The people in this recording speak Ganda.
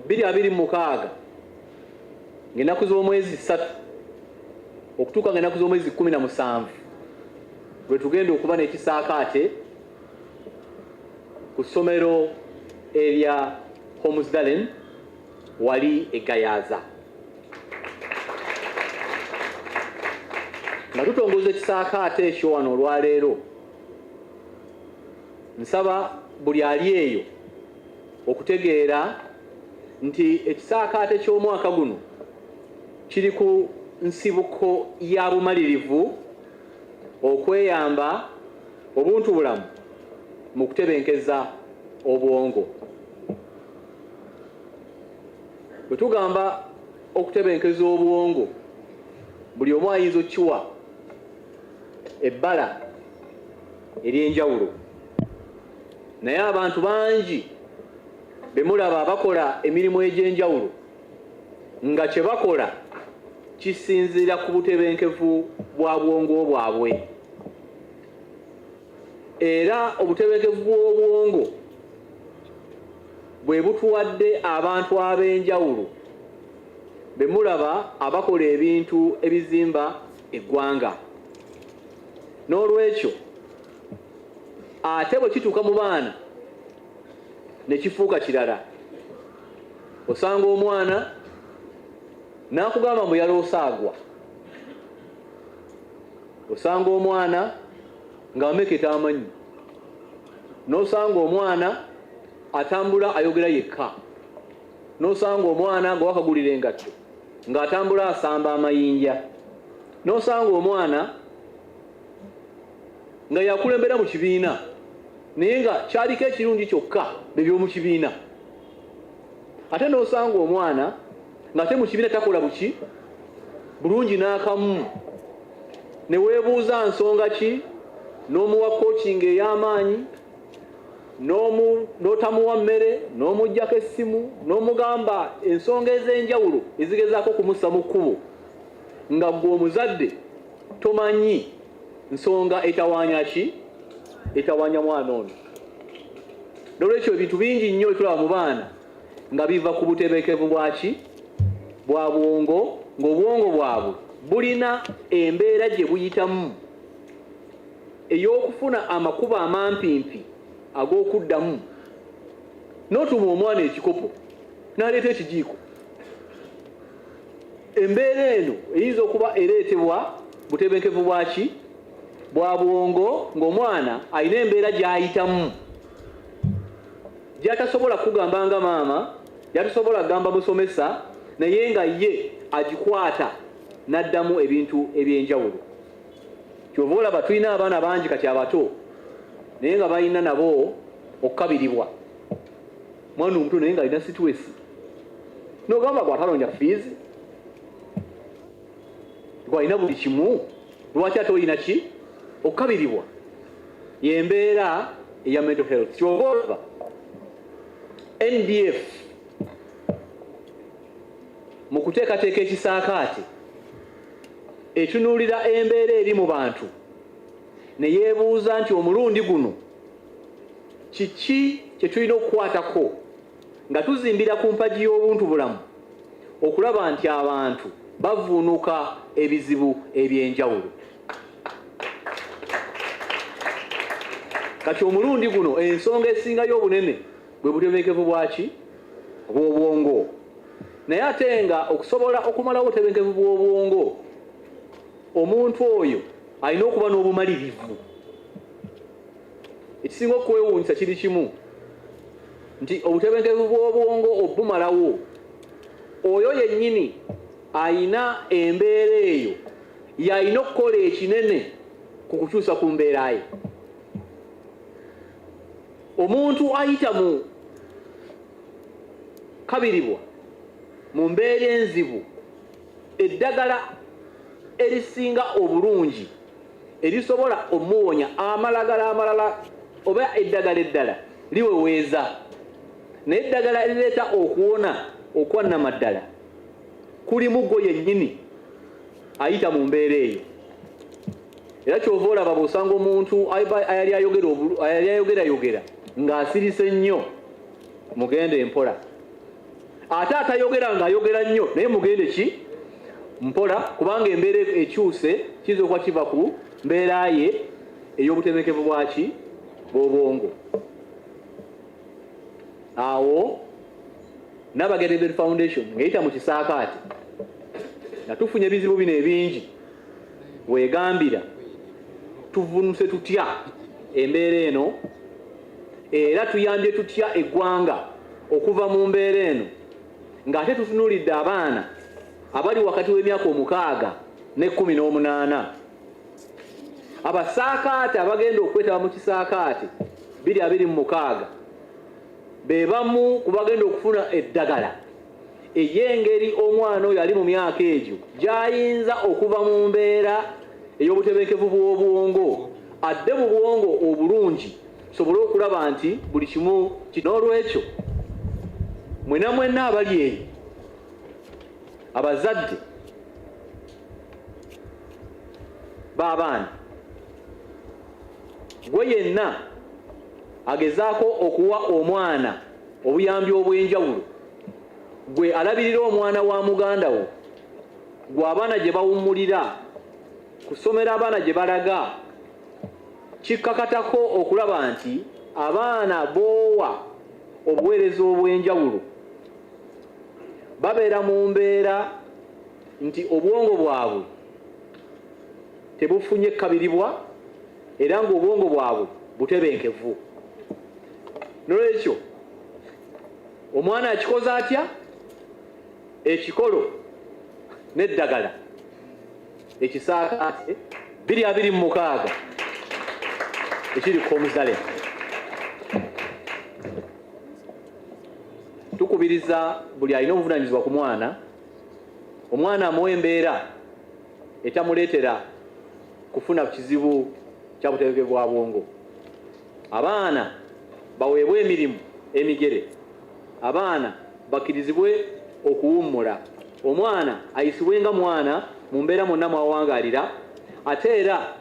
Mu 2026 ng'ennaku z'omwezi 3 okutuuka ng'ennaku z'omwezi 17 lwe tugenda okuba n'ekisaakaate ku ssomero erya Holmesdalen wali e Gayaza. Nga tutongoza ekisaakaate ekyo wano olwaleero, nsaba buli ali eyo okutegeera nti ekisaakaate ky'omwaka guno kiri ku nsibuko ya bumalirivu okweyamba obuntubulamu mu kutebenkeza obwongo. Bwe tugamba okutebenkeza obwongo, buli omu ayinza okukiwa ebbala ery'enjawulo, naye abantu bangi be mulaba abakola emirimu egy'enjawulo nga kye bakola kisinziira ku butebenkevu bwa bwongo bwabwe. Era obutebenkevu bw'obwongo bwe butuwadde abantu ab'enjawulo be mulaba abakola ebintu ebizimba eggwanga. N'olwekyo ate bwe kituuka mu baana ne kifuuka kirala. Osanga omwana n'akugamba mbu yaloose agwa. Osanga omwana ng'ameketa amannyo, n'osanga omwana atambula ayogera yekka, n'osanga omwana nga wakagulira engatto ng'atambula asamba amayinja, n'osanga omwana nga yakulembera mu kibiina naye nga kyaliko ekirungi kyokka bye by'omu kibiina, ate n'osanga omwana ng'ate mu kibiina takola buki bulungi n'akamu, ne weebuuza nsonga ki, n'omuwa coaching ey'amaanyi, n'otamuwa mmere, n'omuggyako essimu, n'omugamba ensonga ez'enjawulo ezigezaako okumussa mu kkubo, nga ggwe omuzadde tomanyi nsonga etawaanya ki, etawaanya mwana ono. N'olwekyo ebintu bingi nnyo ebitulaba mu baana nga biva ku butebenkevu bwaki bwa bwongo, ng'obwongo bwabwe bulina embeera gye buyitamu ey'okufuna amakubo amampimpi ag'okuddamu. N'otuma omwana ekikopo n'aleeta ekijiiko. Embeera eno eyinza okuba ereetebwa butebenkevu bwaki bwa bwongo, ng'omwana alina embeera gy'ayitamu gy'atasobola kugamba nga maama, gy'atasobola kugamba musomesa, naye nga ye agikwata n'addamu ebintu eby'enjawulo. Kyova olaba tulina abaana bangi kati abato naye nga balina nabo okukabiribwa. Mwana omuto naye ng'alina situesi, n'ogamba gwatalonja fiizi, gwalina buli kimu, lwaki ate olina ki okukabiribwa? Y'embeera eya mental health. Kyova olaba NDF mu kuteekateeka ekisaakaate etunuulira embeera eri mu bantu ne yeebuuza nti omulundi guno kiki kye tulina okukwatako nga tuzimbira ku mpagi y'obuntu bulamu okulaba nti abantu bavuunuka ebizibu eby'enjawulo. Kati omulundi guno ensonga esingayo obunene bwe butebenkevu bwaki bw'obwongo, naye ate nga okusobola okumalawo obutebenkevu bw'obwongo omuntu oyo alina okuba n'obumalirivu. Ekisinga okwewuunyisa kiri kimu nti obutebenkevu bw'obwongo obumalawo oyo yennyini alina embeera eyo y'alina okukola ekinene ku kukyusa ku mbeera ye. Omuntu ayita mu kabiribwa mu mbeera enzibu, eddagala erisinga obulungi erisobola omuwonya amalagala amalala oba eddagala eddala liweweeza, naye eddagala erireeta okuwona okwannamaddala kulimu gwo yennyini ayita mu mbeera eyo. Era kyova olaba bw'osanga omuntu ayali ayogerayogera ng'asirise nnyo, mugende empola. Ate atayogera ng'ayogera nnyo naye mugende ki mpola, kubanga embeera ekyuse kiyinza okuba kiva ku mbeera ye ey'obutebenkevu bwaki bw'obwongo. Awo Nabagereka Foundation ng'eyita mu kisaakaate nga tufunye ebizibu bino ebingi, wegambira tuvunuse tutya embeera eno era tuyambye tutya eggwanga okuva mu mbeera eno, ng'ate tutunuulidde abaana abali wakati w'emyaka 6 ne 18. Abasaakaate abagenda okwetaba mu kisaakaate 2026 be bamu ku bagenda okufuna eddagala ey'engeri omwana oyo ali mu myaka egyo gy'ayinza okuva mu mbeera ey'obutebenkevu bw'obwongo adde mu bwongo obulungi, sobole okulaba nti buli kimu. N'olwekyo mwena mwenna abali eyo, abazadde b'abaana, gwe yenna agezaako okuwa omwana obuyambi obw'enjawulo, gwe alabirira omwana wa muganda wo, gwe abaana gye bawummulira kusomera, abaana gye balaga, kikkakatako okulaba nti abaana boowa obuweereza obw'enjawulo babeera mu mbeera nti obwongo bwabwe tebufunye kkabiribwa era ng'obwongo bwabwe butebenkevu. Nolwekyo omwana akikoze atya ekikolo n'eddagala ekisaakaate 2026 ekiri ku omuzale, tukubiriza buli alina obuvunanyizibwa ku mwana, omwana amuwa embeera etamuleetera kufuna kizibu kya butebenkevu bwa bwongo. Abaana baweebwe emirimu emigere, abaana bakkirizibwe okuwummula, omwana ayisibwe nga mwana mu mbeera mwonna mwawangaalira. Ate era